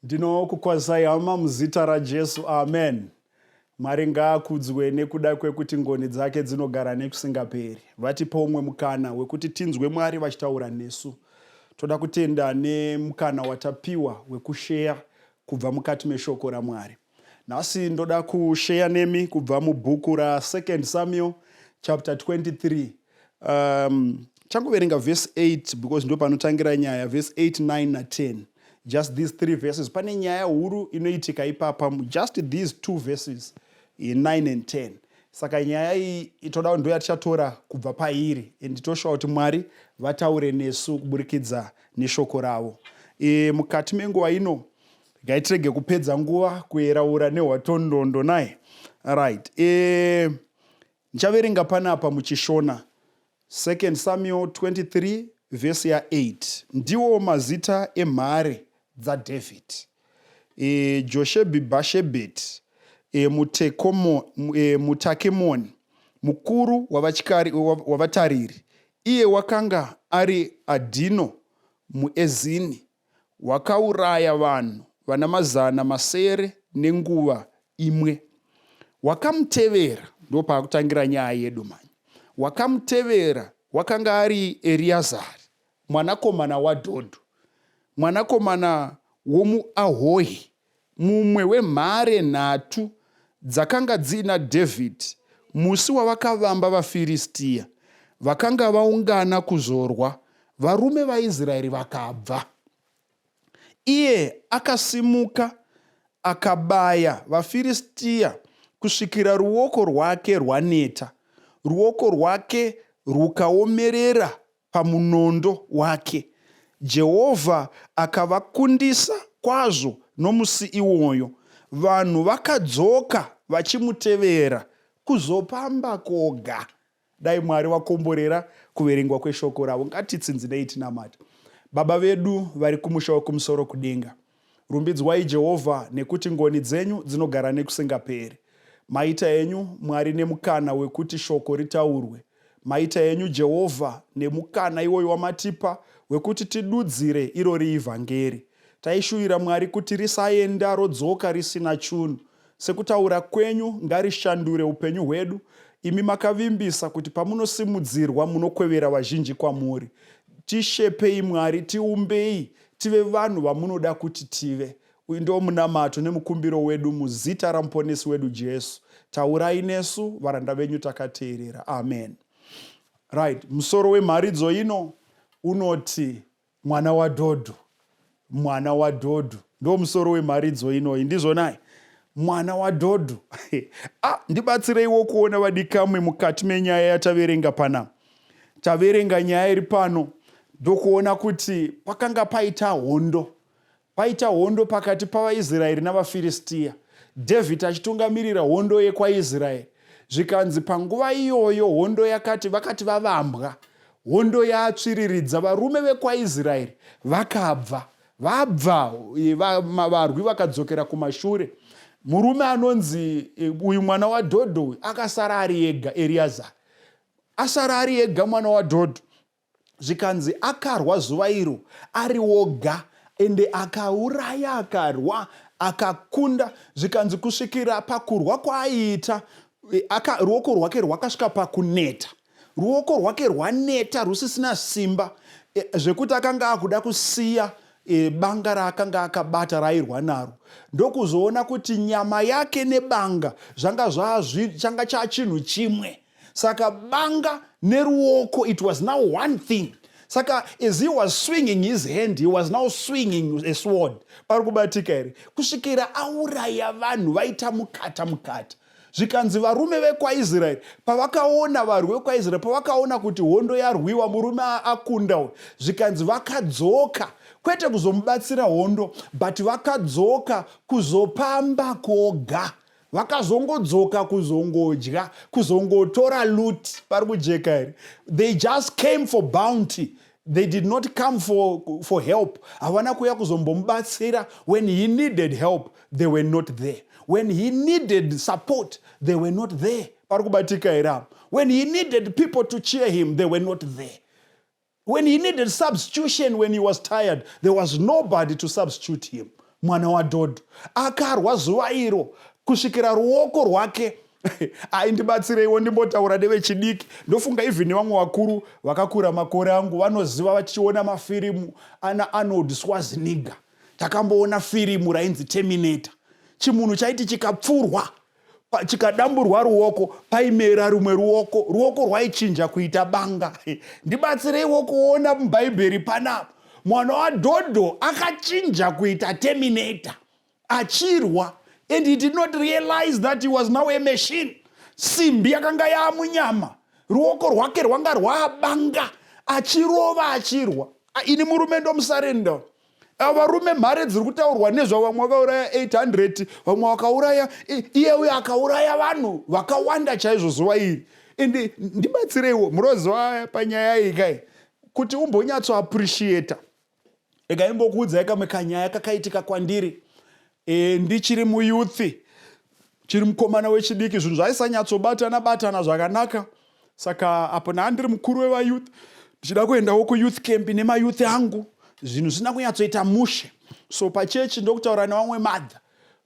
Ndinokukwazisai hama muzita raJesu. Amen. Mwari ngaakudzwe nekuda kwekuti ngoni dzake dzinogara nekusingaperi. Vatipa umwe mukana wekuti tinzwe Mwari vachitaura nesu. Toda kutenda nemukana watapiwa wekusheya kubva mukati meshoko raMwari. Nhasi ndoda kusheya nemi kubva mubhuku ra 2 Samuel chapter 23. Changoverenga verse 8 because ndo panotangira nyaya, verse 8, 9 na 10. Just these three verses. Pane nyaya huru inoitika ipapa, just these two verses, 9 and 10. Saka nyaya iyi itoda ndo yatichatora kubva pairi, and toshuva kuti Mwari vataure nesu kuburikidza neshoko ravo. Mukati menguva ino, regai tirege kupedza nguva kueraura nehwatondondo naye. Right. Ndichaverenga panapa muchiShona. 2 Samuel 23 vhesi ya8. Ndiwo mazita emhare dzaDavid. Joshebhi-Bhashebheti, Mutakemoni, mukuru wavatariri, iye wakanga ari Adhino muEzini, wakauraya vanhu vana 600 nenguva imwe. Wakamutevera, ndopaakutangira nyaya yedu manje, wakamutevera wakanga ari Eriazari mwanakomana waDhodho, mwanakomana womuAhohi, mumwe wemhare nhatu dzakanga dziina Dhavhidhi musi wavakavamba vaFiristia, vakanga vaungana kuzorwa, varume vaIsraeri vakabva. Iye akasimuka akabaya vaFiristia kusvikira ruoko rwake rwaneta, ruoko rwake rwukaomerera pamunondo wake. Jehovha akavakundisa kwazvo nomusi iwoyo. Vanhu vakadzoka vachimutevera kuzopamba kwoga. Dai Mwari vakomborera kuverengwa kweshoko ravo. Ngatitsinzinei tinamate. Baba vedu vari kumusha wekumusoro kudenga, rumbidzwai Jehovha nekuti ngoni dzenyu dzinogara nekusingaperi. Maita henyu Mwari nemukana wekuti shoko ritaurwe. Maita henyu Jehovha nemukana iwoyo wamatipa wekuti tidudzire irori ivhangeri. Taishuvira Mwari kuti risaenda rodzoka risina chunhu. Sekutaura kwenyu ngarishandure upenyu hwedu. Imi makavimbisa kuti pamunosimudzirwa munokwevera vazhinji kwamuri. Tishepei Mwari, tiumbei tive vanhu vamunoda kuti tive. Uyu ndiwo munamato nemukumbiro wedu muzita raMuponesi wedu Jesu. Taurai nesu, varanda venyu takateerera. Amen. Right, musoro wemharidzo ino unoti Mwana waDhodho. Mwana waDhodho. Ndiwo musoro wemharidzo inoyi, ndizvonai? Mwana waDhodho. Ah, ndibatsireiwo kuona vadikamwe mukati menyaya yataverenga panapa. Taverenga nyaya iri pano ndokuona kuti pakanga paita hondo. Paita hondo pakati pavaIsraeri navaFiristia, Dhavhidhi achitungamirira hondo yekwaIsraeri. Zvikanzi panguva iyoyo hondo yakati vakati vavambwa, hondo yatsviriridza, varume vekwaIsraeri vakabva. Vabva, varwi vakadzokera kumashure. Murume anonzi uyu mwana waDhodho uyu akasara ari ega, Eriazari. Asara ari ega mwana waDhodho. Zvikanzi akarwa zuva iro ari woga ende akauraya akarwa akakunda. Zvikanzi kusvikira pakurwa kwaaiita ruoko rwake rwakasvika pakuneta, ruoko rwake rwaneta rusisina simba, zvekuti akanga akuda kusiya banga raakanga akabata raairwa naro, ndokuzoona kuti nyama yake nebanga zvanga zvazvi changa chachinhu chimwe. Saka banga neruoko, it was now one thing. Saka as he was swinging his hand, he was now swinging a sword. Pari kubatika here? Kusvikira auraya vanhu vaita mukata mukata. Zvikanzi varume vekwaIsraeri pavakaona, varwi vekwaIsraeri pavakaona kuti hondo yarwiwa, murume akunda uyu, zvikanzi vakadzoka kwete kuzomubatsira hondo, but vakadzoka kuzopamba koga. Vakazongodzoka kuzongodya, kuzongotora loot. Pari kujeka here? They just came for bounty. They did not come for help. Havana kuuya kuzombomubatsira. When he needed help, they were not there. When he needed support, they were not there. Pari kubatika here apo? When he needed people to cheer him, they were not there. When he needed substitution, when he was tired, there was nobody to substitute him. Mwana waDhodho akarwa zuva iro kusvikira ruoko rwake. Aindibatsireiwo ndimbotaura nevechidiki. Ndofunga even nevamwe vakuru vakakura makore angu vanoziva, vachiona mafirimu ana Arnold Schwarzenegger. Takamboona firimu rainzi Terminator. Chimunhu chaiti chikapfurwa, chikadamburwa ruoko, paimera rumwe ruoko, ruoko rwaichinja kuita banga. Ndibatsireiwo kuona muBhaibheri panapa, mwana waDhodho akachinja kuita Terminator achirwa, and he did not realize that he was now a machine. Simbi yakanga yaamunyama, ruoko rwake rwanga rwaabanga, achirova, achirwa. Ini murume ndomusarenda. Ava varume, mhare dziri kutaurwa nezva, vamwe vakauraya 800, vamwe vakauraya, iye uyo akauraya vanhu vakawanda chaizvo zuva iri. Ende ndibatsireiwo, muroziva panyaya iyi kai, kuti umbonyatsoappreciata, rega imbokuudzai kamwe kanyaya kakaitika kwandiri ndichiri muyouth, chiri mukomana wechidiki. Zvinhu zvaisanyatsobatana batana zvakanaka. Saka apo ndiri mukuru wevayouth, ndichida kuendawo kuyouth camp nemayouth angu, zvinhu zvisina kunyatsoita mushe. So pachechi ndokutaura nevamwe madha.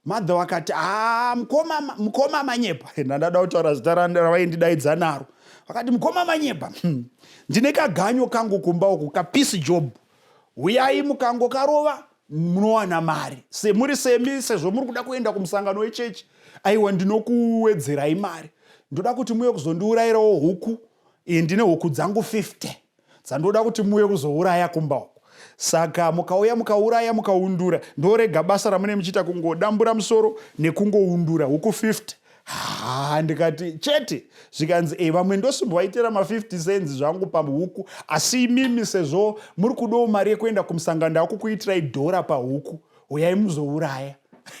Madha vakati, "Ha, mukoma, mukoma Manyepa." Ndandada kutaura zita ravaindidaidza naro. Vakati, "Mukoma Manyepa, ndine kaganyo kangu kumba uku, kapiece job. Uyai mukangokarova munowana mari. Semuri semi, sezvo muri kuda kuenda kumusangano wechechi, aiwa, ndinokuwedzerai mari. Ndoda kuti muye kuzondiurayirawo huku. Ndine huku dzangu 50 dzandoda kuti muye kuzouraya kumba uku. Saka mukauya, mukauraya, mukaundura, ndorega basa ramune muchiita, kungodambura musoro nekungoundura huku 50." Ha, ndikati, "Chete?" Zvikanzi, "E, vamwe ndosimbovaitira ma50 cents zvangu pahuku, asi imimi sezvo muri kudawo mari yekuenda kumusangano, ndakukuitirai dhora pahuku. Uyai muzouraya."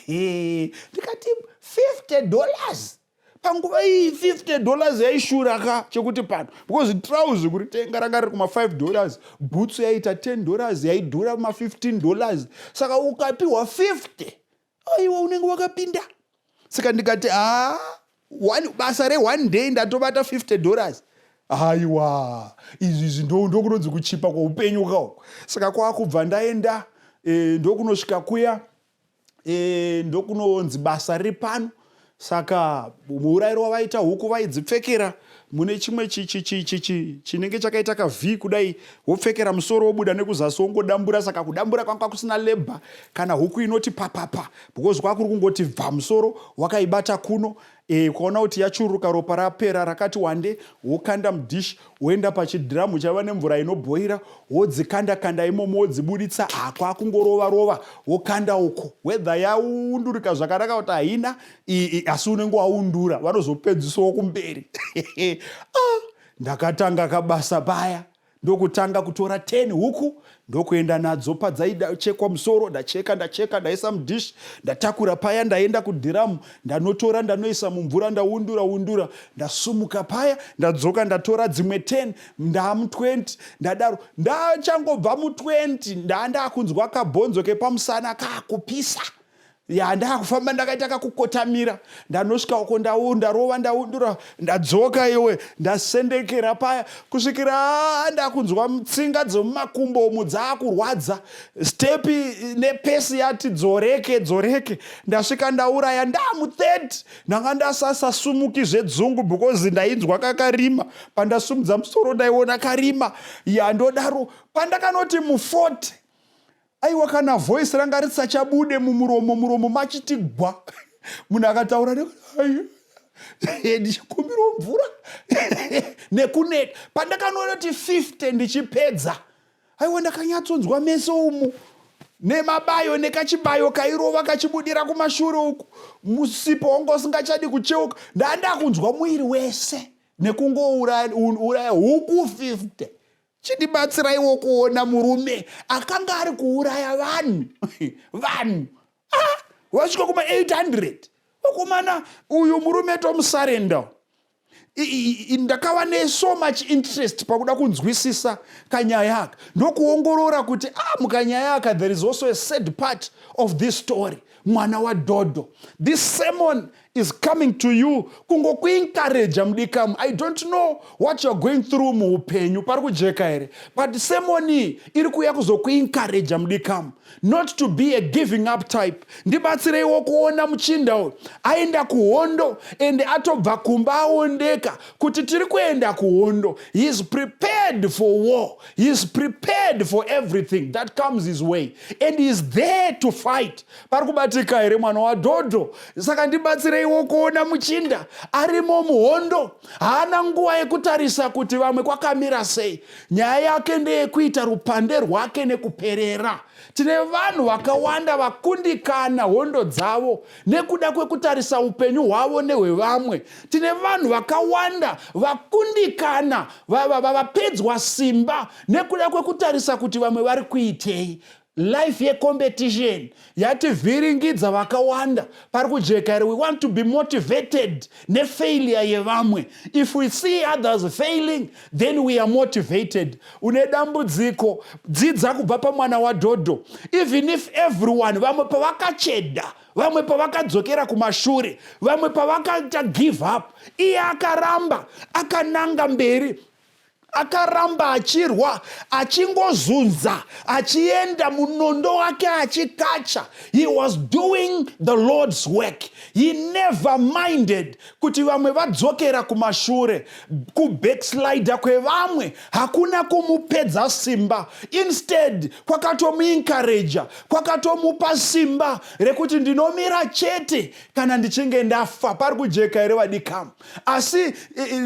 Ndikati, "$50?" Panguva iyi $50 yaishura ka chekuti pano, because trouser kuritenga ranga riri kuma$5, bhutsu yaita $10, yaidhura kuma$15. Saka ukapiwa 50, aiwa, unenge wakapinda. Saka ndikati, "Ha, basa reone day ndatobata $50. Aiwa, izvi ndokunonzi kuchipa kweupenyu kauko." Saka kwakubva ndaenda, ndokunosvika kuya, ndokunonzi basa riri pano. Saka muurayiro wavaita huku, vaidzipfekera mune chimwe chinenge chakaita kavh kudai, wopfekera musoro, wobuda nekuzasi, wongodambura. Saka kudambura kwanga kusina labour kana huku inoti papapa, because kwakuri kungoti bva musoro wakaibata kuno, ukaona kuti yachururuka, ropa rapera rakati wande, wokanda mudhishi, woenda pachidhiramu chaiva nemvura inobhoira, wodzikanda kanda imomo, wodzibuditsa. Kwakungorova rova, wokanda uko, whether yaundurika zvakanaka kuti haina, asi unenge waundura, vanozopedzisawo kumberi. Ah, ndakatanga kabasa paya, ndokutanga kutora 10 huku, ndokuenda nadzo padzaidachekwa musoro. Ndacheka, ndacheka, ndaisa mudhishi, ndatakura paya, ndaenda kudhiramu, ndanotora, ndanoisa mumvura, ndaundura undura, ndasumuka paya, ndadzoka, ndatora dzimwe 10, ndamu20. Ndadaro, ndachangobva mu20, ndandakunzwa kabhonzo kepamusana kaakupisa. Ya, ndakufamba ndakaita kakukotamira. Ndanosvika uko, ndarova, ndaundura, ndadzoka iwe, ndasendekera paya kusvikira ndakunzwa tsinga dzemumakumbo umu dzaakurwadza, stepi nepace yati dzoreke dzoreke. Ndasvika, ndauraya, ndamu30. Ndanga ndasasasumuki zvedzungu because ndainzwa kakarima. Pandasumudza musoro ndaiona karima. Ya, ndodaro pandakanoti mu40, aiwa, kana voice ranga risachabude mumuromo, muromo machiti gwa. Munhu akataura, ndichikumbirawo mvura nekuneta. Pandakanoti 50 ndichipedza, aiwa, ndakanyatsonzwa meso umu nemabayo, nekachibayo kairova kachibudira kumashure uku, musipo wanga usingachadi kucheuka. Ndanda kunzwa mwiri wese nekungouraya huku 50. Chindibatsiraiwo kuona murume akanga ari kuuraya vanhu, vanhu, ah, vasvika kuma800. Vakomana, uyu murume tomusarenda. Ndakava neso much interest pakuda kunzwisisa kanyaya aka, ndokuongorora kuti, ah, mukanyaya aka there is also a sad part of this story, mwana waDhodho. This sermon Is coming to you kungokuencouraja, mudikamu. I don't know what you are going through muupenyu, pari kujeka here? But sermon iri kuuya kuzokuencouraja, mudikamu, not to be a giving up type. Ndibatsireiwo kuona muchinda uyu aenda kuhondo, ende atobva kumba aondeka kuti tiri kuenda kuhondo. He is prepared for war. He is prepared for everything that comes his way, and he is there to fight. Pari kubatika here, mwana wadhodho? Saka ndibatsireiwo kuona muchinda arimo muhondo. Haana nguva yekutarisa kuti vamwe kwakamira sei. Nyaya yake ndeyekuita rupande rwake nekuperera. Tine vanhu vakawanda vakundikana hondo dzavo nekuda kwekutarisa upenyu hwavo nehwevamwe. Tine vanhu vakawanda vakundikana, vapedzwa simba nekuda kwekutarisa kuti vamwe vari kuitei. Life yecompetition yativhiringidza vakawanda. Pari kujeka here? We want to be motivated nefailure yevamwe. If we see others failing, then we are motivated. Une dambudziko, dzidza kubva pamwana wadhodho. Even if everyone, vamwe pavakacheda, vamwe pavakadzokera kumashure, vamwe pavakaita give up, iye akaramba akananga mberi, akaramba achirwa, achingozunza, achienda munondo wake achikacha. He was doing the Lord's work. He never minded kuti vamwe vadzokera kumashure. Kubackslider kwevamwe hakuna kumupedza simba. Instead, kwakatomuencouraja, kwakatomupa simba rekuti ndinomira chete kana ndichinge ndafa. Pari kujeka here, vadikamu? Asi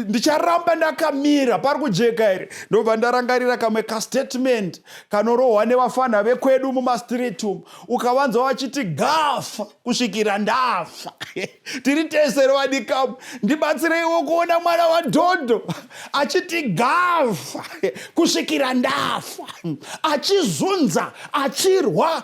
ndicharamba ndakamira. Pari kujeka here? Ndobva ndarangarira kamwe kastatement kanorohwa nevafana vekwedu mumastreet umu. Ukavanzwa vachiti, "Gafa kusvikira ndafa," tiri tese revadikamu. Ndibatsireiwo kuona mwana wadhodho achiti, "Gafa kusvikira ndafa," achizunza, achirwa,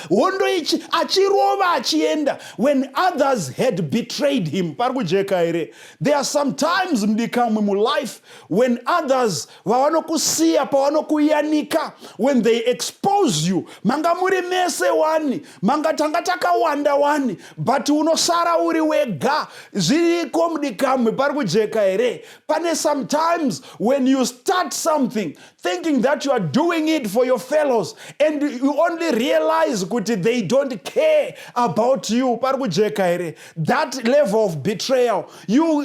hondo ichi achirova, achienda when others had betrayed him. Pari kujeka here? There are sometimes, mudikamwe, mulife when others vavanokusiya, pavanokuyanika, when they expose you. Manga muri mese wani, manga tanga takawanda wani, but unosara uri wega. Zviriko, mudikamwe. Pari kujeka here? Pane sometimes when you start something thinking that you are doing it for your fellows, and you only realize kuti they don't care about you. Pari kujeka here? That level of betrayal, you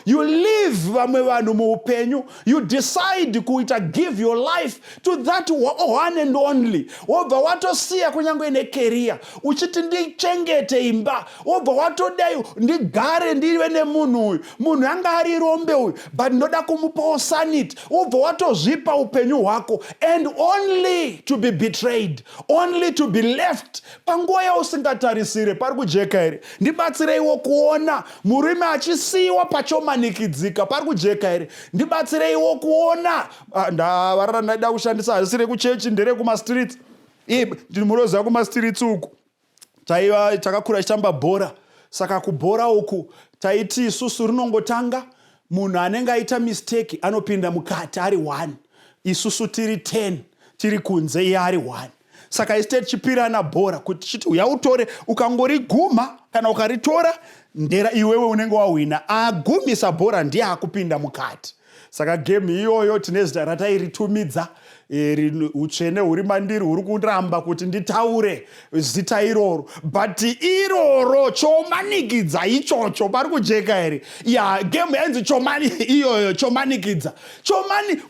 leave vamwe vanhu muupenyu. You decide kuita give your life to that one and only, wobva watosiya kunyange necareer, uchiti ndichengete imba, wobva watodai ndigare ndive nemunhu uyu. Munhu anga ari rombe uyu, but ndoda kumupawo sanity. Wobva watozvipa upenyu hwako, and only to be betrayed, only to be left panguva yausingatarisire. Pari kujeka here? Ndibatsireiwo kuona murume achisiyiwa pachomanikidzika. Pari kujeka here? Ndibatsireiwo kuona. Ah, ndavarara ndaida kushandisa hazisi rekuchechi, nderekumastreets. Munoziva kumastreets uku taiva takakura tichitamba bhora. Saka kubhora uku taiti isusu rinongotanga, munhu anenge aita mistake anopinda mukati ari 1, isusu tiri 10 tiri kunze, iye ari 1. Saka isi tichipirana bhora kuti chiti uya utore, ukangoriguma kana ukaritora ndera iwewe unenge wahwina. Agumisa bhora ndiye akupinda mukati. Saka game iyoyo tine zita ratairitumidza. Utsvene huri mandiri huri kuramba kuti nditaure zita iroro, but iroro chomanikidza ichocho. Pari kujeka here? Ya, game yainzi chomani iyoyo, chomanikidza, chomani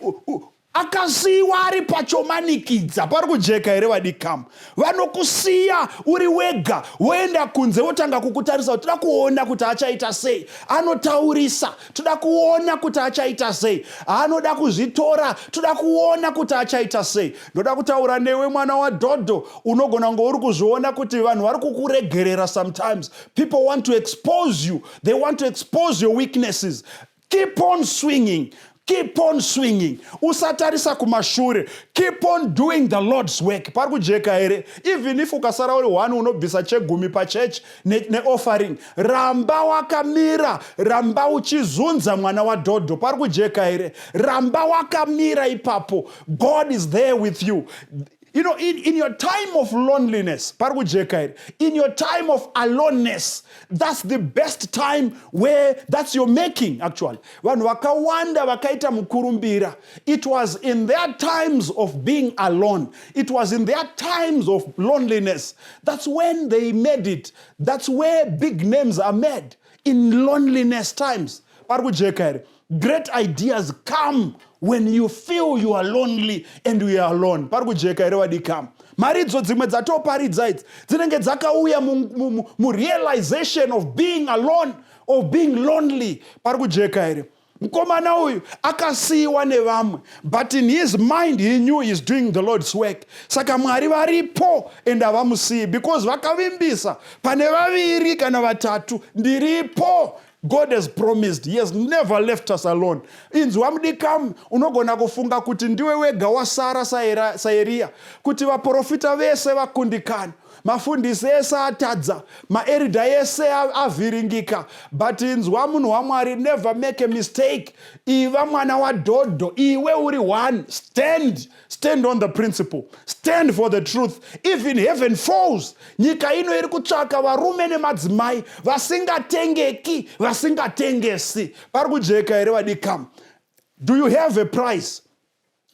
akasiyiwa ari pachomanikidza. Pari kujeka here, vadikamu? Vanokusiya uri wega, woenda kunze, wotanga kukutarisa, toda kuona kuti achaita sei, anotaurisa, toda kuona kuti achaita sei, anoda kuzvitora, toda kuona kuti achaita sei. Ndoda kutaura newe, mwana wadhodho. Unogona kunge uri kuzviona kuti vanhu vari kukuregerera. Sometimes people want to expose you. They want to expose your weaknesses. Keep on swinging, keep on swinging. Usatarisa kumashure. Keep on doing the Lord's work. Pari kujeka here? Even if ukasara uri one unobvisa chegumi pachechi neoffering, ramba wakamira, ramba uchizunza, mwana wadhodho. Pari kujeka here? Ramba wakamira ipapo. God is there with you. In your time of loneliness, pari kujeka here, in your time of aloneness, that's the best time where that's your making, actually. Vanhu vakawanda vakaita mukurumbira, it was in their times of being alone. It was in their times of loneliness. That's when they made it. That's where big names are made, in loneliness times. Pari kujeka here? Great ideas come when you feel you are lonely and you are alone. Pari kujeka here, vadikama? Mharidzo dzimwe dzatoparidza idzi dzinenge dzakauya murealization of being alone, of being lonely. Pari kujeka here? Mukomana uyu akasiyiwa nevamwe, but in his mind he knew he's doing the Lord's work. Saka Mwari varipo and havamusiyi, because vakavimbisa, "Pane vaviri kana vatatu, ndiripo." God has promised. He has never left us alone. Inzwa, mudikamu, unogona kufunga kuti ndiwe wega wasara saEriya, kuti vaprofita vese vakundikana, mafundisi ese atadza, maeridha ese avhiringika. But inzwa, munhu waMwari, never make a mistake. Iva mwana waDhodho. Iwe uri one. Stand, stand on the principle, stand for the truth, even heaven falls. Nyika ino iri kutsvaka varume nemadzimai vasingatengeki, vasingatengesi. Pari kujeka here, vadikamu? Do you have a price?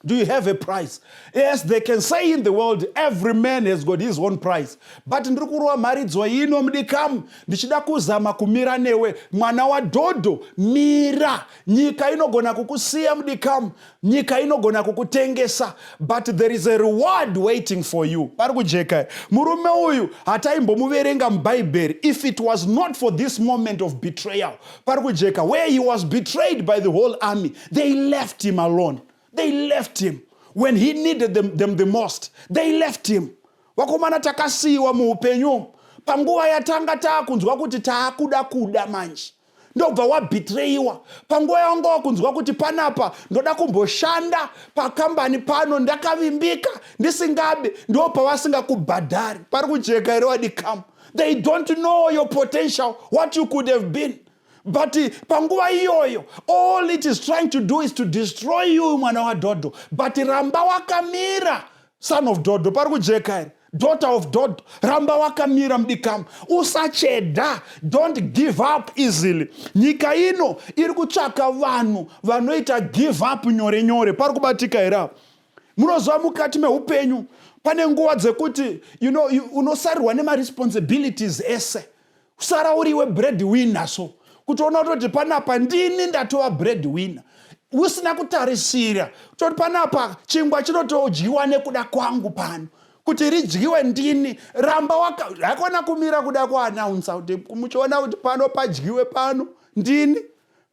Do you have a price? Yes, they can say in the world, every man has got his own price. But ndiri kurova mharidzo ino, mudikamu, ndichida kuzama kumira newe. Mwana waDhodho, mira. Nyika inogona kukusiya, mudikamu. Nyika inogona kukutengesa. But there is a reward waiting for you. Pari kujeka? Murume uyu hataimbomuverenga muBhaibheri if it was not for this moment of betrayal. Pari kujeka? Where he was betrayed by the whole army. They left him alone. They left him when he needed them the most. They left him. Vakomana, takasiyiwa muupenyu panguva yatanga taakunzwa kuti taakuda kuda manje, ndobva wabhitreyiwa. Panguva yawanga wakunzwa kuti panapa ndoda kumboshanda pakambani pano ndakavimbika, ndisingabe, ndo pavasingakubhadhari. Pari kujeka here, wadikamu? They don't know your potential, what you could have been. But panguva iyoyo, all it is trying to do is to destroy you, mwana waDhodho. But ramba wakamira, son of Dhodho. Pari kujeka here, daughter of Dhodho? Ramba wakamira, mudikamu. Usachedha. Don't give up easily. Nyika ino iri kutsvaka vanhu vanoita give up nyore nyore. Pari kubatika here apo? Munoziva, mukati meupenyu pane nguva dzekuti unosarirwa nemaresponsibilities ese, usara uriwe bread winner. So kutoona kutoti panapa ndini ndatova bread winner, usina kutarisira kutoti panapa chingwa chinotodyiwa nekuda kwangu pano, kuti ridyiwe ndini. Ramba hakona kumira kuda kuanaunsa kuti muchiona kuti pano padyiwe pano ndini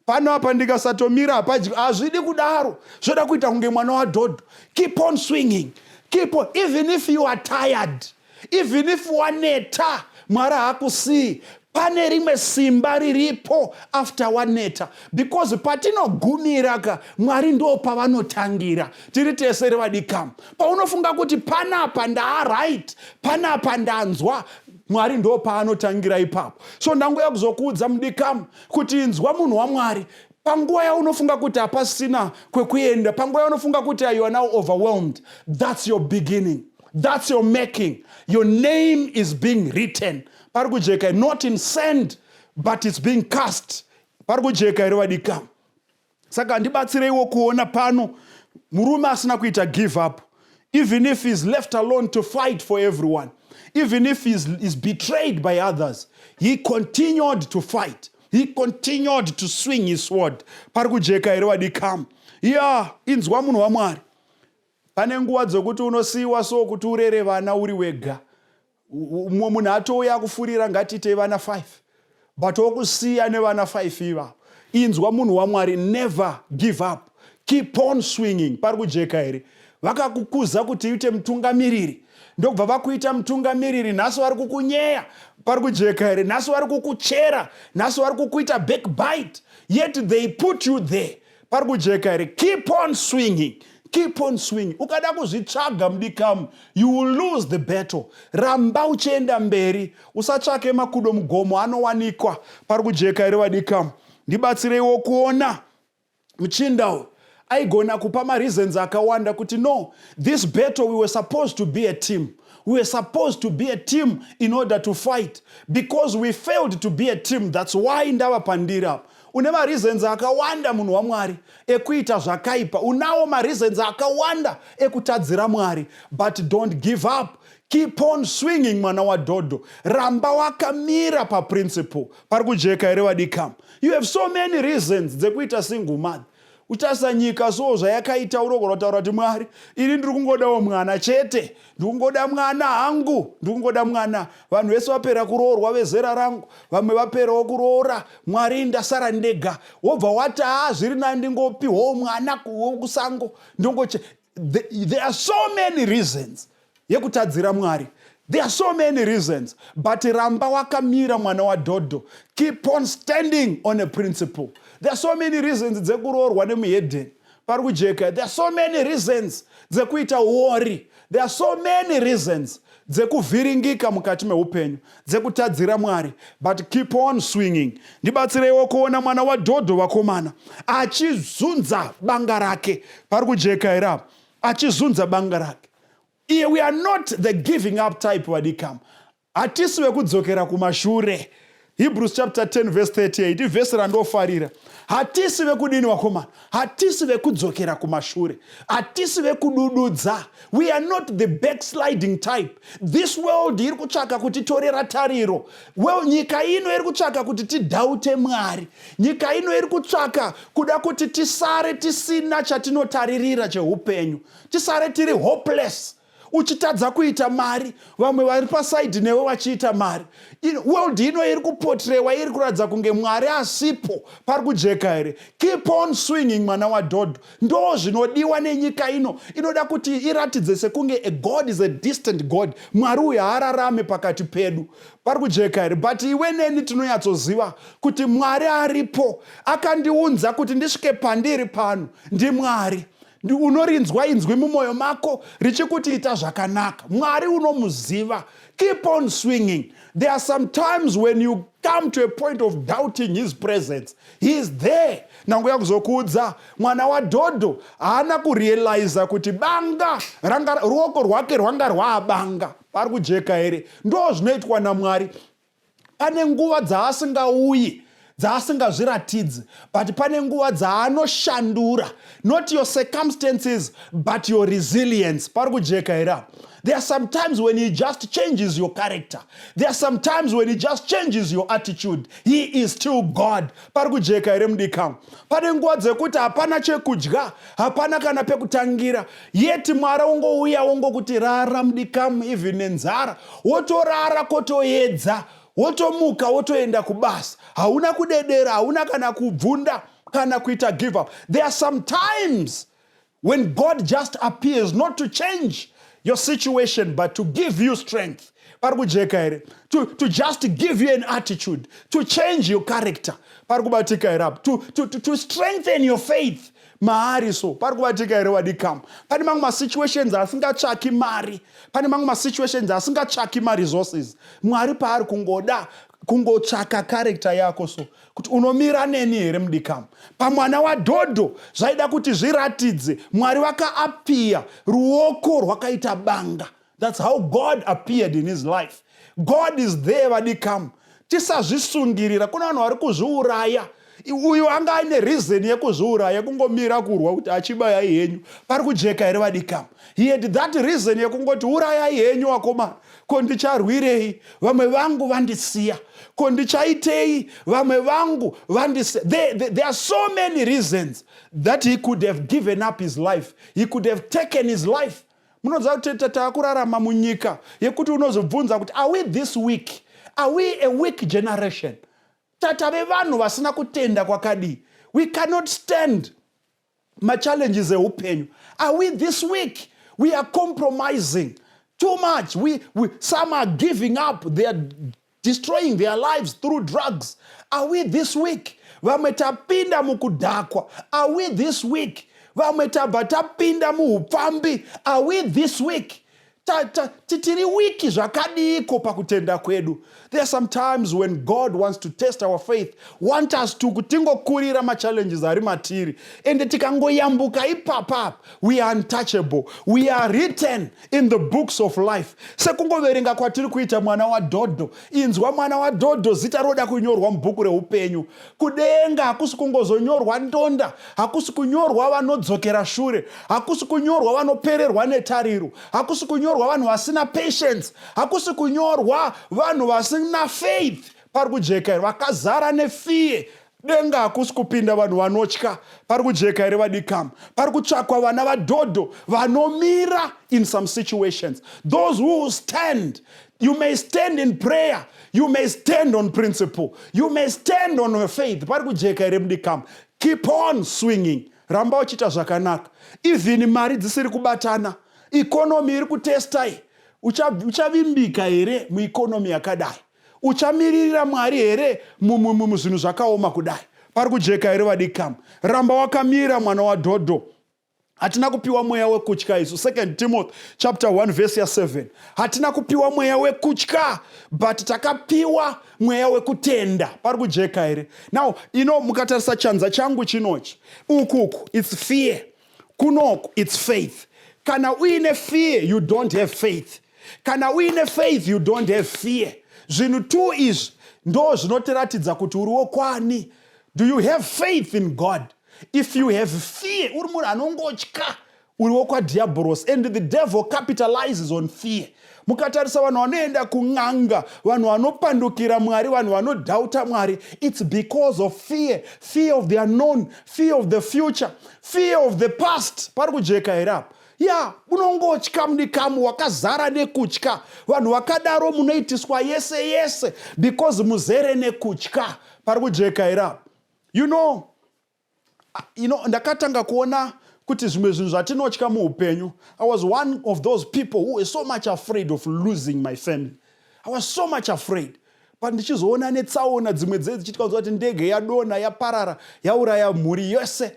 pano apa, ndikasatomira hapadyiwe. Hazvidi kudaro. Zvoda kuita kunge mwana waDhodho. Keep on swinging, keep on, even if you are tired, even if waneta. Mwari haakusii. Pane rimwe simba riripo after waneta, because patinogumira ka, Mwari ndo pavanotangira. Tiri tese revadikamu? Paunofunga kuti panapa ndaaright, panapa ndanzwa, Mwari ndo paanotangira ipapo. So ndanguya kuzokuudza, mudikamu, kuti inzwa, munhu waMwari, panguva yaunofunga kuti hapasina kwekuenda, panguva yaunofunga kuti you are now overwhelmed, that's your beginning, that's your making. Your name is being written. Pari kujeka? Not in sand, but it's being cast. Pari kujeka here, vadikamu? Saka ndibatsireiwo kuona pano murume asina kuita give up, even if he's left alone to fight for everyone, even if he's is betrayed by others, he continued to fight, he continued to swing his sword. Pari kujeka here, vadikamu? Ya, inzwa, munhu waMwari, pane nguva dzokuti unosiyiwa so kuti urere vana uri wega. Mumwe munhu atouya akufurira, "Ngatiitei vana 5," but wokusiya nevana 5 ivavo. Inzwa, munhu waMwari, never give up, keep on swinging. Pari kujeka here? Vakakukuza kuti uite mutungamiriri, ndobva vakuita mutungamiriri. Nhasi vari kukunyeya. Pari kujeka here? Nhasi vari kukuchera, nhasi vari kukuita backbite, yet they put you there. Pari kujeka here? Keep on swinging, keep on swinging. Ukada kuzvitsvaga, mudikamu, you will lose the battle. Ramba uchienda mberi, usatsvake makudo mugomo, anowanikwa. Pari kujeka here, vadikamu? Ndibatsireiwo kuona muchinda uyu Aigona kupa mareasons akawanda kuti, "No, this battle, we were supposed to be a team. We were supposed to be a team in order to fight. Because we failed to be a team, that's why ndava pandiri apa." Une mareasons akawanda, munhu waMwari, ekuita zvakaipa. Unawo mareasons akawanda ekutadzira Mwari, but don't give up. Keep on swinging, mwana wadhodho. Ramba wakamira paprinciple. Pari kujeka here, vadikama? You have so many reasons dzekuita single mother. Utarisa nyika so zvayakaita, unogona kutaura kuti, "Mwari, ini ndiri kungodawo mwana chete, ndiri kungoda mwana hangu, ndiri kungoda mwana. Vanhu vese vapera kuroorwa vezera rangu, vamwe vaperawo kuroora. Mwari, ndasara ndega." Wobva wati, "Ha, zviri nani ndingopiwawo mwana kusango ndongoche." There are so many reasons yekutadzira Mwari. There are so many reasons, but ramba wakamira, mwana wadhodho. Keep on standing on a principle. There are so many reasons dzekuroorwa nemuhedheni. Pari kujeka? There are so many reasons dzekuita worry. There are so many reasons dzekuvhiringika mukati meupenyu, dzekutadzira Mwari, but keep on swinging. Ndibatsireiwo kuona mwana wadhodho, vakomana, achizunza banga rake. Pari kujeka here apo? Achizunza banga rake iye. We are not the giving up type, vadikama. Hatisi vekudzokera kumashure. Hebrews chapter 10 verse 38, ivhesi randofarira. Hatisi vekudini, vakomana? Hatisi vekudzokera kumashure, hatisi vekudududza. We are not the backsliding type. This world iri kutsvaka kutitorera tariro. Well, nyika ino iri kutsvaka kuti tidhaute Mwari. Nyika ino iri kutsvaka kuda kuti tisare tisina chatinotaririra cheupenyu, tisare tiri hopeless. Uchitadza kuita mari, vamwe vari paside newe vachiita mari. World ino iri kupotrewa, iri kuratidza kunge Mwari asipo. Pari kujeka here? Keep on swinging, mwana wadhodho. Ndo zvinodiwa nenyika ino. Inoda kuti iratidze sekunge a God is a distant God, Mwari uyu haararame pakati pedu. Pari kujeka here? But iwe neni tinonyatsoziva kuti Mwari aripo. Akandiunza kuti ndisvike pandiri pano ndiMwari. Unorinzwa inzwi mumwoyo mako richikuti ita zvakanaka. Mwari unomuziva. Keep on swinging. There are some times when you come to a point of doubting his presence, he is there. Nanguya kuzokuudza, mwana wadhodho haana kurealiza kuti banga ranga, ruoko rwake rwanga rwaabanga. Pari kujeka here? Ndo zvinoitwa naMwari. Pane nguva dzaasingauyi, dzaasingazviratidzi, but pane nguva dzaanoshandura not your circumstances but your resilience. Pari kujeka here? There are some times when he just changes your character. There are some times when he just changes your attitude. He is still God. Pari kujeka here, mudikamu? Pane nguva dzekuti hapana chekudya, hapana kana pekutangira, yeti Mwari ungouya wongokuti, "Rara, mudikamu, even nenzara." Wotorara, kotoedza, wotomuka, wotoenda kubasa. Hauna kudedera, hauna kana kubvunda kana kuita give up. There are some times when God just appears not to change your situation but to give you strength. Pari kujeka here? To just give you an attitude, to change your character. Pari kubatika here apo? To strengthen your faith maari. So pari kubatika here, wadikama? Pane mamwe masituations asingatsvaki mari, pane mamwe masituations asingatsvaki maresources. Mwari paari kungoda kungotsvaka character yako, so kuti unomira neni here, mudikama? Pamwana wadhodho zvaida kuti zviratidze Mwari vakaappear, ruoko rwakaita banga. That's how God appeared in his life. God is there, vadikama. Tisazvisungirira. Kuna vanhu vari kuzviuraya. Uyu anga aine reason yekuzviuraya, kungomira kurwa kuti achibayai henyu. Pari kujeka here, vadikama? He had that reason yekungoti, "Urayai henyu, vakomana. Ko ndicharwirei? Vamwe vangu vandisiya. Ko ndichaitei? Vamwe vangu vandisiya." There are so many reasons that he could have given up his life. He could have taken his life. Munoziva kuti taakurarama munyika yekuti unozobvunza kuti, "Are we this weak? Are we a weak generation? Tatave vanhu vasina kutenda kwakadii? We cannot stand machallenges eupenyu. Are we this weak?" We are compromising too much. Some are giving up. They are destroying their lives through drugs. Are we this weak? Vamwe tapinda mukudhakwa. Are we this weak? Vamwe tabva tapinda muupfambi. Are we this weak? Tiri weak zvakadiko pakutenda kwedu? There are some times when God wants to test our faith, want us to kutingokurira machallenges ari matiri, ende tikangoyambuka ipapapa, we are untouchable. We are written in the books of life. Sekungoverenga kwatiri kuita mwana wadhodho, inzwa, mwana wadhodho, zita roda kunyorwa mubhuku reupenyu. Kudenga hakusi kungozonyorwa ndonda, hakusi kunyorwa vanodzokera shure, hakusi kunyorwa vanopererwa netariro, hakusi kunyorwa vanhu vasina patience, hakusi kunyorwa vanhu vasina faith. Pari kujeka here? Vakazara nefear. Denga hakusi kupinda vanhu vanotya. Pari kujeka here, vadikama? Pari kutsvakwa vana vadhodho vanomira in some situations, those who stand. You may stand in prayer, you may stand on principle, you may stand on your faith. Pari kujeka here, mudikama? Keep on swinging. Ramba uchiita zvakanaka even mari dzisiri kubatana, economy iri kutestai. Uchavimbika here mueconomy yakadai? Uchamiririra Mwari here muzvinhu zvakaoma kudai? Pari kujeka here, vadikama? Ramba wakamira, mwana wadhodho. Hatina kupiwa mweya wekutya isu. 2 Timothy chapter 1 verse ya7. Hatina kupiwa mweya wekutya, but takapiwa mweya wekutenda. Pari kujeka here? Now ino mukatarisa chanza changu chinochi, ukuku it's fear, kunoku it's faith. Kana uine fear, you don't have faith. Kana uine faith, you don't have fear. Zvinhu two izvi ndo zvinotiratidza kuti uri wokwani. Do you have faith in God? If you have fear, uri munhu anongotya, uri wokwadhiabhoros, and the devil capitalizes on fear. Mukatarisa vanhu vanoenda kun'anga, vanhu vanopandukira Mwari, vanhu vanodhauta Mwari, it's because of fear, fear of the unknown, fear of the future, fear of the past. Pari kujeka here apa? Ya, unongotya, mudikamu, wakazara nekutya. Vanhu vakadaro munoitiswa yese yese because muzere nekutya. Pari kujeka here apa? You know, ndakatanga kuona kuti zvimwe zvinhu zvatinotya muupenyu. I was one of those people who were so much afraid of losing my family. I was so much afraid, but ndichizoona netsaona dzimwe dzee dzichiitika, kuti ndege yadonha, yaparara, yauraya mhuri yose.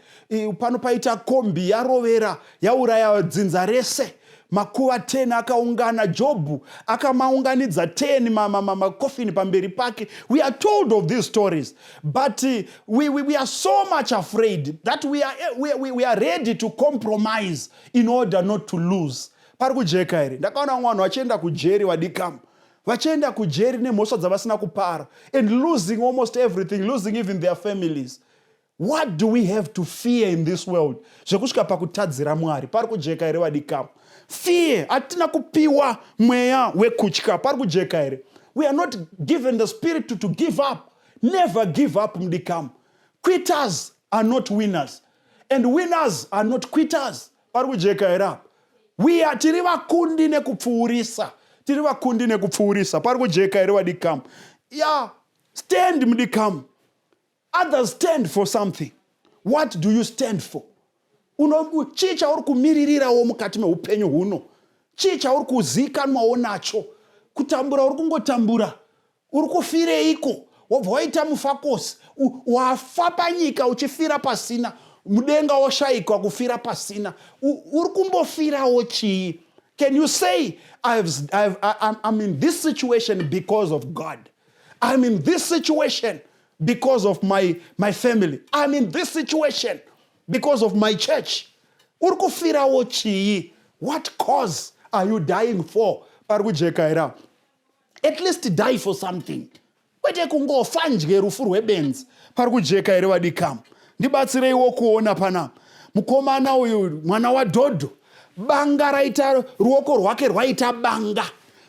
Pano paita kombi yarovera, yauraya dzinza rese, makuva 10 akaungana, Jobhu akamaunganidza 10 makofini pamberi pake. We are told of these stories, but we are so much afraid that we are ready to compromise in order not to lose. Pari kujeka here? Ndakaona vamwe vanhu vachienda kujeri, vadikama, vachienda kujeri nemhosva dzavasina kupara and losing almost everything, losing even their families. What do we have to fear in this world zvekusvika pakutadzira Mwari? Pari kujeka here, vadikama? Fear, hatina kupiwa mweya wekutya. Pari kujeka here? We are not given the spirit to give up. Never give up, mudikama. Quitters are not winners and winners are not quitters. Pari kujeka here apa? We are, tiri vakundi nekupfuurisa, tiri vakundi nekupfuurisa. Pari kujeka here, vadikama? Ya, stand, mudikama. Others stand for something. What do you stand for? Chii chauri kumiririrawo mukati meupenyu huno? Chii chauri kuzikanwawo nacho? Kutambura, uri kungotambura, uri kufireiko? Wobva waita mufakosi, wafa panyika uchifira pasina, mudenga woshayikwa kufira pasina. Uri kumbofirawo chii? Can you say, I'm in this situation because of God. I'm in this situation because of my family. I'm in this situation because of my church"? Uri kufirawo chii? What cause are you dying for? Pari kujeka here? At least die for something, kwete kungofa nje rufu rwebenzi. Pari kujeka here, vadikama? Ndibatsireiwo kuona panapa mukomana uyu, mwana wadhodho, banga raita ruoko rwake rwaita banga.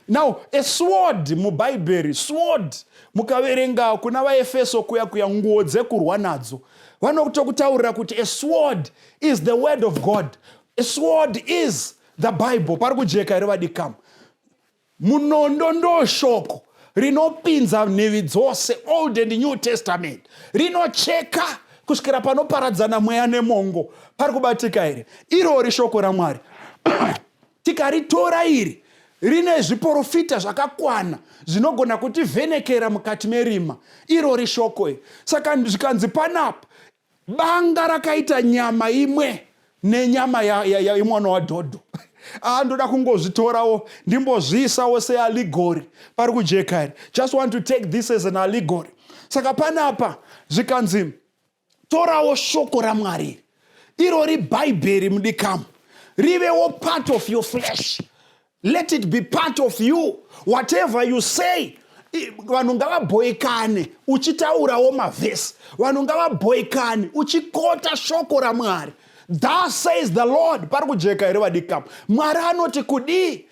Now a sword mubhaibheri, sword, mukaverenga kuna vaEfeso kuya kuya, nguo dzekurwa nadzo, vanotokutaurira kuti a sword is the word of God. A sword is the Bible. Pari kujeka here, vadikama? Munondo ndo shoko rinopinza nhivi dzose, Old and New Testament, rinocheka kusvikira panoparadzana mweya nemongo. Pari kubatika here? Irori shoko raMwari, tikaritora iri, rine zviprofita zvakakwana zvinogona kutivhenekera mukati merima. Irori shoko iri. Saka zvikanzi panapa banga rakaita nyama imwe nenyama yemwana wadhodho. Ah, ndoda kungozvitorawo ndimbozviisawo seallegory. Pari kujeka here? Just want to take this as an allegory. Saka panapa zvikanzi torawo shoko raMwari iri, irori Bhaibheri, mudikamu, rivewo part of your flesh. Let it be part of you. Whatever you say, vanhu ngavabhoikane uchitaurawo mavhesi, vanhu ngavabhoikane uchiquota shoko raMwari. "Thus says the Lord." Pari kujeka here, vadikamu? Mwari anoti kudii?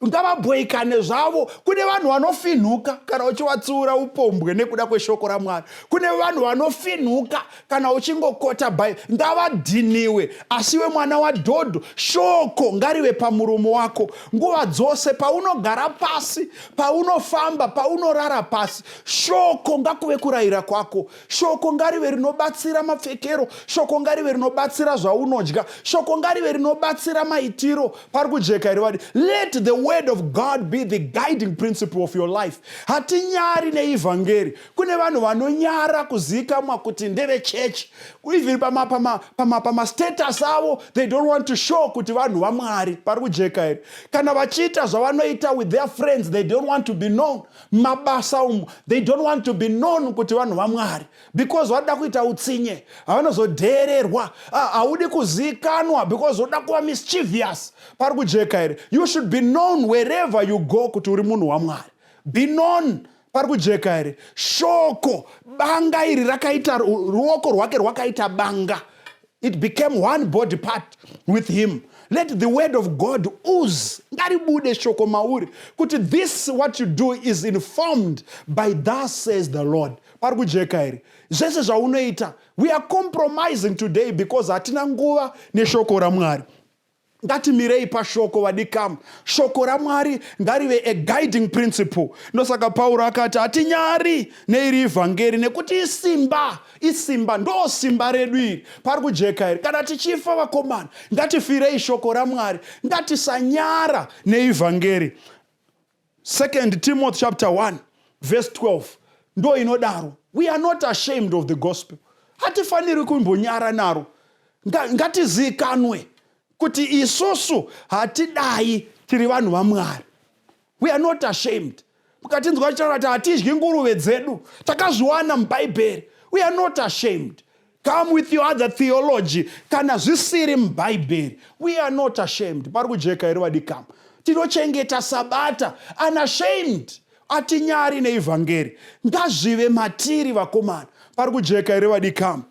Ngavabhoikane zvavo. Kune vanhu vanofinhuka kana uchivatsiura upombwe nekuda kweshoko raMwari. Kune vanhu vanofinhuka kana uchingoquota Bhaibheri. Ngavadhiniwe, asi iwe, mwana wadhodho, shoko ngarive pamuromo wako nguva dzose. Paunogara pasi, paunofamba, paunorara pasi, shoko ngakuve kurayira kwako. Shoko ngarive rinobatsira mapfekero, shoko ngarive rinobatsira zvaunodya, shoko ngarive rinobatsira maitiro. Pari kujeka here, vadi? Let the word of God be the guiding principle of your life. Hatinyari neivhangeri. Kune vanhu vanonyara kuzivikanwa kuti ndevechechi. Even pamastatus avo, they don't want to show kuti vanhu vaMwari. Pari kujeka here? Kana vachiita zvavanoita with their friends, they don't want to be known. Mabasa umu, they don't want to be known kuti vanhu vaMwari, because vanoda kuita utsinye, havanozodheererwa. Haudi kuzivikanwa because unoda kuva mischievous. Pari kujeka here? You should be known wherever you go kuti uri munhu waMwari. Be known. Pari kujeka here? Shoko, banga iri rakaita ruoko rwake rwakaita banga. It became one body part with him. Let the word of God ooze. Ngaribude shoko mauri kuti this what you do is informed by "Thus says the Lord." Pari kujeka here, zvese zvaunoita? We are compromising today because hatina nguva neshoko raMwari. Ngatimirei pashoko, vadikamu. Shoko raMwari ngarive a guiding principle. Ndosaka Pauro akati hatinyari neiri ivhangeri, nekuti isimba, isimba, ndo simba redu iri. Pari kujeka here? Kana tichifa, vakomana, ngatifirei shoko raMwari. Ngatisanyara neivhangeri. Second Timothy chapter 1 verse 12 ndo inodaro. We are not ashamed of the gospel. Hatifaniri kumbonyara naro. Ngatizikanwe kuti isusu hatidai, tiri vanhu vaMwari. We are not ashamed. Mukatinzwa tichitaura kuti hatidyi nguruve dzedu, takazviwana muBhaibheri. We are not ashamed. Come with your other theology kana zvisiri muBhaibheri. We are not ashamed. Pari kujeka here, vadikama? Tinochengeta Sabata unashamed. Atinyari neivhangeri. Ngazvive matiri, vakomana. Pari kujeka here, vadikama?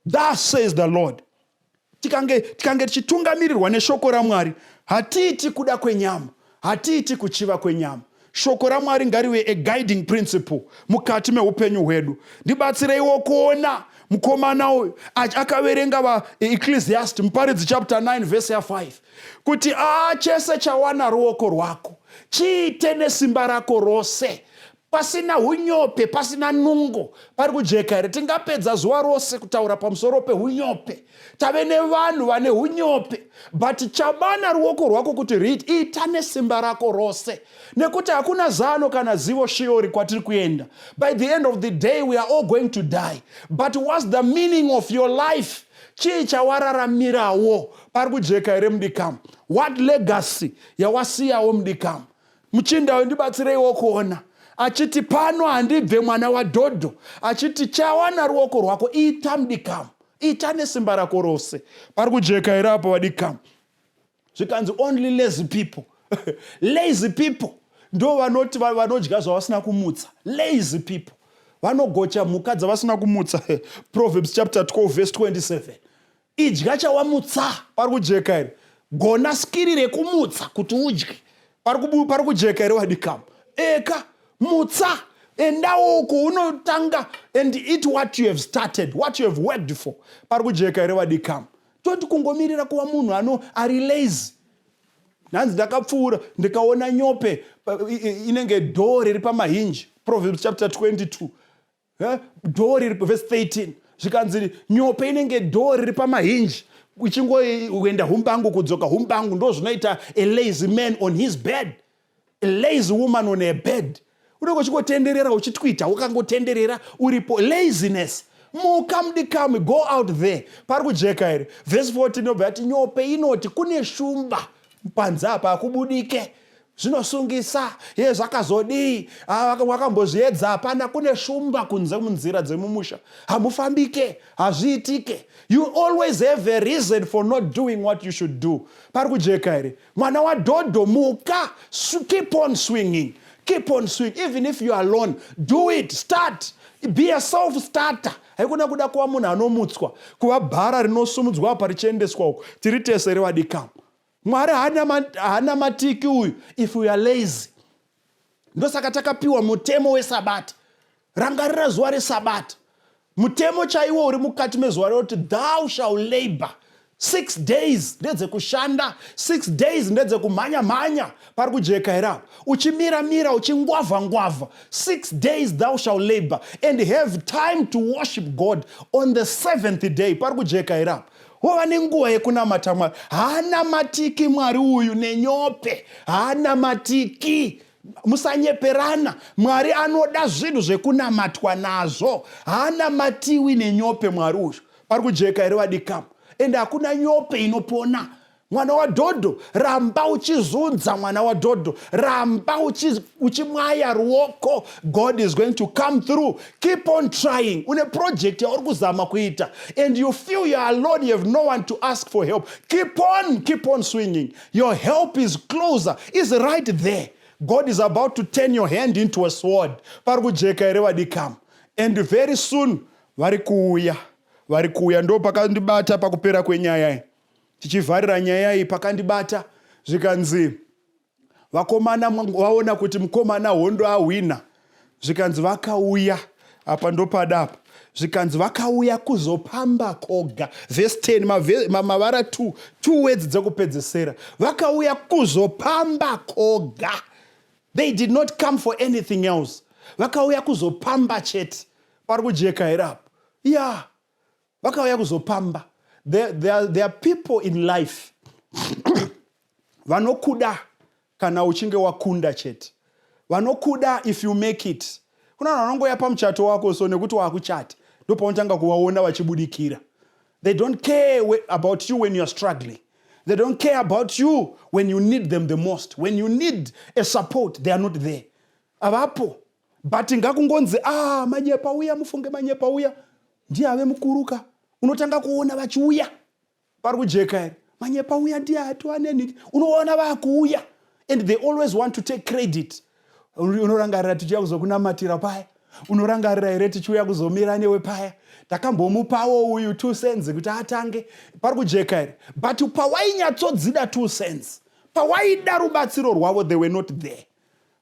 "Thus says the Lord." Tikange tichitungamirirwa neshoko raMwari, hatiiti kuda kwenyama, hatiiti kuchiva kwenyama. Shoko raMwari ngarive a guiding principle mukati meupenyu hwedu. Ndibatsireiwo kuona mukomana uyu akaverenga vaEcclesiast, Muparidzi chapter 9 verse ya5, kuti a chese chawana ruoko rwako, chiite nesimba rako rose, pasina unyope, pasina nungo. Pari kujeka here? Tingapedza zuva rose kutaura pamusoro peunyope. Tave nevanhu vane unyope, but chabana ruoko rwako kuti riiti, ita nesimba rako rose, nekuti hakuna zano kana zivo shiori kwatiri kuenda. By the end of the day, we are all going to die, but what's the meaning of your life? Chii chawararamirawo? Pari kujeka here, mudikamu? What legacy yawasiyawo, mudikamu? Muchinda, ndibatsireiwo kuona achiti pano handibve, mwana wadhodho, achiti chawana ruoko rwako, ita, mudikamu, ita nesimba rako rose. Pari kujeka here apo, vadikamu? Zvikanzi only lazy people, lazy people ndo vanoti vanodya zvavasina kumutsa. Lazy people vanogocha mhuka dzavasina kumutsa. Proverbs chapter 12 verse 27. Idya chawamutsa. Pari kujeka here? Gona skill rekumutsa kuti udye. Pari kujeka here, vadikamu? Eka mutsa, endawo uko unotanga and eat what you have started, what you have worked for. Pari kujeka here, vadikamu? Toti kungomirira kuva munhu ano ari lazy. Nhanzi ndakapfuura ndikaona nyope inenge dhoo riri pamahinji. Proverbs chapter 22, dhoo riri, verse 13, zvikanzi nyope inenge dhoo riri pamahinji, ichingoenda humbangu, kudzoka humbangu. Ndo zvinoita a lazy man on his bed, a lazy woman on her bed. Unenge uchingotenderera, uchitwita, wakangotenderera uripo. Laziness. Muka, mudikamwi, go out there. Pari kujeka here? Vhesi 14 inobva yati nyope inoti kune shumba. Panze apa hakubudike, zvinosungisa. Ye, zvakazodii? Ah, wakambozviedza, hapana. Kune shumba kunze, munzira dzemumusha hamufambike, hazviitike. You always have a reason for not doing what you should do. Pari kujeka here, mwana wadhodho? Muka, keep on swinging, keep on swinging. Even if you are alone, do it. Start, be a self starter. Haikona kuda kuva munhu anomutswa, kuva bhara rinosumudzwa apa richiendeswa uko. Tiri tese revadikama. Mwari haana matiki uyu if we are lazy. Ndosaka takapiwa mutemo wesabata. Rangarira zuva resabata. Mutemo chaiwo uri mukati mezuva rekuti thou shall labor. 6 days ndedzekushanda, 6 days ndedzekumhanya mhanya. Pari kujeka here apo? Uchimira-mira, uchingwavha ngwavha. 6 days thou shall labor and have time to worship God on the seventh day. Pari kujeka here apo? Wova nenguva yekunamata Mwari. Haana matiki Mwari uyu nenyope, haana matiki. Musanyeperana. Mwari anoda zvinhu zvekunamatwa nazvo. Haana matiwi nenyope Mwari uyu. Pari kujeka here, vadikama? Ende hakuna nyope inopona. Mwana wadhodho, ramba uchizunza. Mwana wadhodho, ramba uchimwaya ruoko. God is going to come through. Keep on trying. Une project yauri kuzama kuita and you feel you are alone, you have no one to ask for help. Keep on, keep on swinging. Your help is closer, is right there. God is about to turn your hand into a sword. Pari kujeka here, vadikama? And very soon vari kuuya, vari kuuya. Ndo pakandibata pakupera kwenyaya iyi, tichivharira nyaya iyi. Pakandibata zvikanzi vakomana vaona kuti mukomana hondo ahwina. Zvikanzi vakauya apa, ndopadapa. Zvikanzi vakauya kuzopamba koga. Vhesi 10, mavara 2, two words dzekupedzesera. Vakauya kuzopamba koga. They did not come for anything else. Vakauya kuzopamba chete. Pari kujeka here apo? Ya, yeah. Vakauya kuzopamba. There are people in life vanokuda kana uchinge wakunda chete, vanokuda if you make it. Kuna vanhu vanongoya pamuchato wako, so nekuti waakuchata ndopaunotanga kuvaona vachibudikira. They don't care about you when you are struggling. They don't care about you when you need them the most. When you need a support, they are not there, avapo. But ngakungonzi, "Ah, Manyepa uya, mufunge Manyepa uya ndiye ave mukuruka," unotanga kuona vachiuya. Pari kujeka here? Manyepa uya ndiye atova nenhiki. Unoona vaakuuya and they always want to take credit. "Unorangarira tichiuya kuzokunamatira paya? Unorangarira here tichiuya kuzomira newe paya? Takambomupawo uyu 2 cents kuti atange." Pari kujeka here? But pawainyatsodzida 2 cents, pawaida rubatsiro rwavo, they were not there.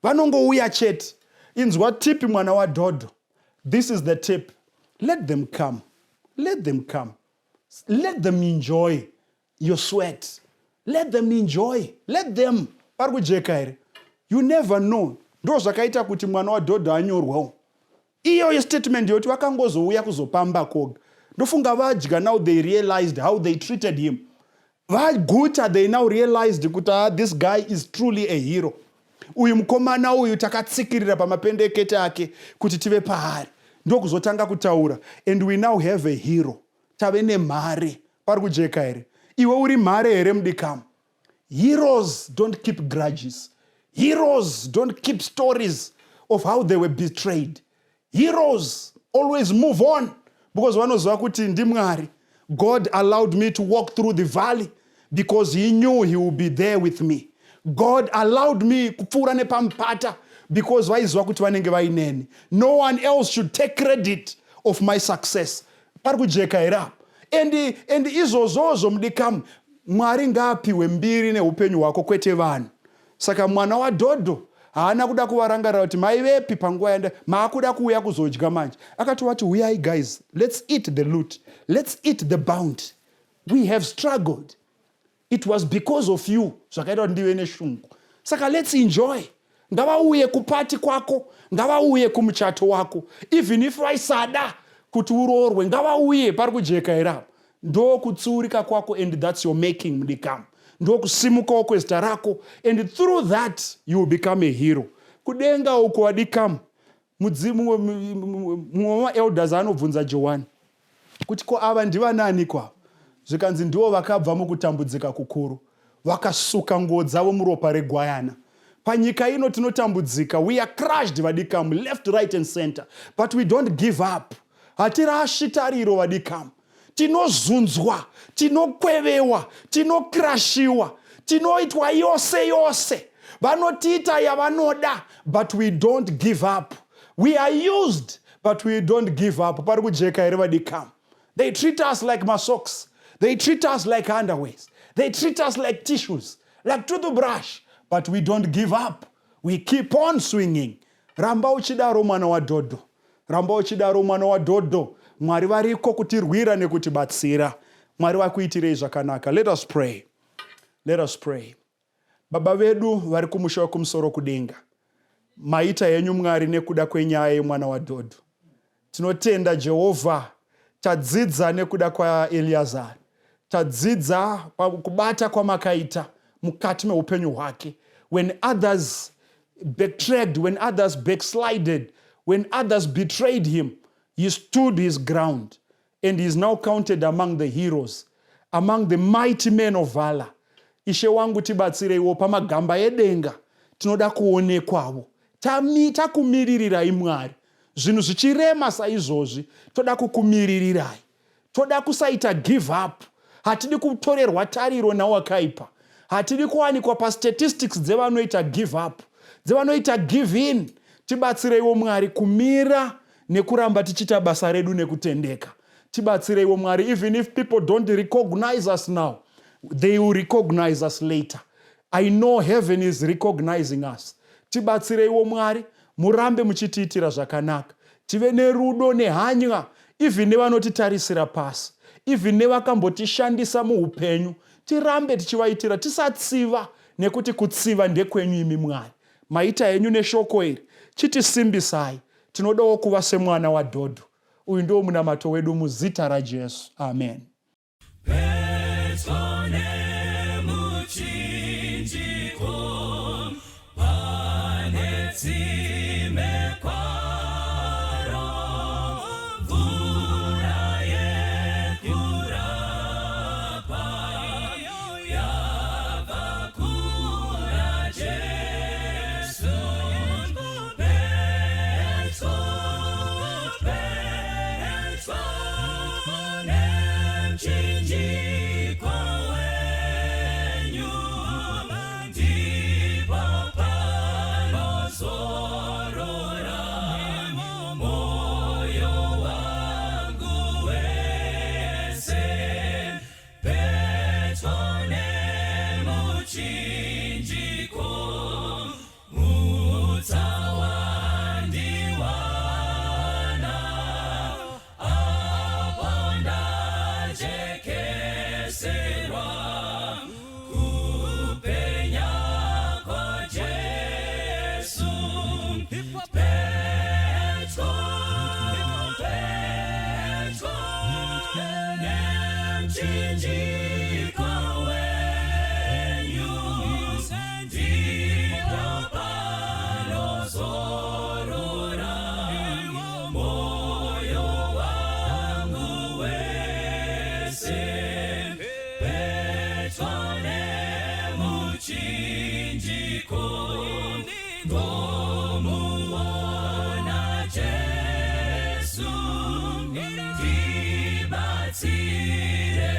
Vanongouya chete. Inzwa tip, mwana wadhodho. This is the tip: let them come, let them come, let them enjoy your sweat, let them enjoy, let them. Pari kujeka here? You never know. Ndo zvakaita kuti mwana wadhodho anyorwawo iyoyo statement yekuti vakangozouya kuzopamba koga. Ndofunga vadya, now they realized how they treated him. Vaguta, they now realized kuti, ah, this guy is truly a hero. Uyu mukomana uyu takatsikirira pamapendekete ake kuti tive paari. Ndokuzotanga kutaura, and we now have a hero. Tave nemhare. Pari kujeka here? Iwe uri mhare here, mudikamo? Heroes don't keep grudges. Heroes don't keep stories of how they were betrayed. Heroes always move on because vanoziva kuti ndiMwari. God allowed me to walk through the valley because he knew he will be there with me. God allowed me kupfuura nepamupata because vaiziva kuti vanenge vaineni. No one else should take credit of my success. Pari kujeka here apo? And izvozvozvo, mudikamu, Mwari ngaapiwe mbiri neupenyu hwako, kwete vanhu. Saka mwana wadhodho haana kuda kuvarangarira kuti maivepi panguva yanda maakuda kuuya kuzodya manje. Akatovati, "Uyai guys, let's eat the loot, let's eat the bounty. We have struggled. It was because of you zvakaita kuti ndive neshungu, saka let's enjoy." Ngavauye kupati kwako, ngavauye kumuchato wako. Even if vaisada kuti uroorwe, ngavauye. Pari kujeka here apo? Ndokutsuurika kwako and that's your making, mudikamu. Ndokusimukawo kwezita rako and through that you will become a hero kudenga uko, vadikamu. Mumwe wemaelders anobvunza Johani kuti, "Ko ava ndivanani kwavo?" Zvikanzi, "Ndivo vakabva mukutambudzika kukuru." Vakasuka nguo dzavo muropa regwayana. Panyika ino tinotambudzika. We are crushed, vadikamu, left, right and center, but we don't give up. Hatirashi tariro, vadikamu. Tinozunzwa, tinokwevewa, tinokrashiwa, tinoitwa yose yose, vanotiita yavanoda, but we don't give up. We are used, but we don't give up. Pari kujeka here, vadikamu? They treat us like masocks, they treat us like underwears, they treat us like tissues, like toothbrush, but we don't give up. We keep on swinging. Ramba uchidaro, mwana wadhodho. Ramba uchidaro, mwana wadhodho. Mwari variko kutirwira nekutibatsira. Mwari vakuitirei zvakanaka. Let us pray, let us pray. Baba vedu vari kumusha wekumusoro kudenga, maita henyu, Mwari, nekuda kwenyaya yemwana wadhodho. Tinotenda, Jehovha. Tadzidza nekuda kwaEliazari. Tadzidza kubata kwamakaita mukati meupenyu hwake. When others backtracked, when others backslided, when others betrayed him, he stood his ground and he is now counted among the heroes, among the mighty men of valor. Ishe wangu, tibatsireiwo pamagamba edenga. Tinoda kuonekwawo. Takumiririrai, Mwari. Zvinhu zvichirema saizvozvi, toda kukumiririrai. Toda kusaita give up. Hatidi kutorerwa tariro nawakaipa. Hatidi kuwanikwa pastatistics dzevanoita give up, dzevanoita give in. Tibatsireiwo, Mwari, kumira nekuramba tichiita basa redu nekutendeka. Tibatsireiwo, Mwari. Even if people don't recognize us now, they will recognize us later. I know heaven is recognizing us. Tibatsireiwo, Mwari, murambe muchitiitira zvakanaka. Tive nerudo nehanya even nevanotitarisira pasi, even nevakambotishandisa muupenyu. Tirambe tichivaitira, tisatsiva, nekuti kutsiva ndekwenyu imi, Mwari. Maita henyu neshoko iri. Chitisimbisai. Tinodawo kuva semwana wadhodho uyu. Ndiwo munamato wedu muzita raJesu, amen. Pedyo nemuchinjiko pane tsime kwaro, mvura yekurapa yabva kuna Jesu. Pedyo, pedyo nemuchinjiko wenyu, ndipo panozorora moyo wangu wese. Pedyo nemuchinjiko, mutsa wandiwana apo ndajekeserwa kupenya kwaJesu. Pedyo, pedyo nemuchinjiko wenyu, ndipo panozorora moyo wangu wese. Pedyo nemuchinjiko, ndomuona Jesu, ndibatsire.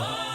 Wangu.